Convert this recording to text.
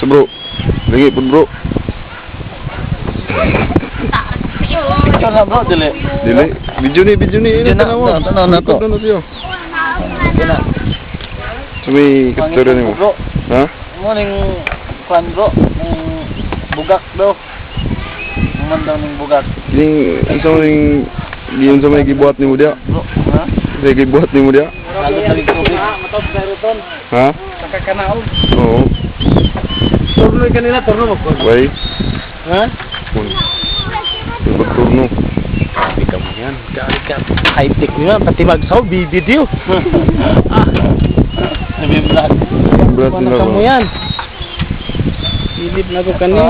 So bro, lagi po, bro. Picture na, bro, dili. Dili, video ni, video ni. Video na, tanawa. tanaw na to. Record na siya. Sige na. So may kastorya nimo. Bro. Ha? Mo ning kwan, bro, ning bugak daw. Man daw ning bugak. Ning unsa man ning giyon sa may gibuhat nimo diya? Bro, ha? Sa gibuhat nimo diya? Lalo sa tubig. Ha? Nakakanaog. Oo. Turno kanila, turno mo ko. Way. Ha? Kun. Yung turno. Grabe ka mo yan. Grabe ka. High-tech nyo yan. Pati magsaw, bibidyo. Sabi vlog. Brad Ano nila ka mo ba? yan? Silip na ko kanyo.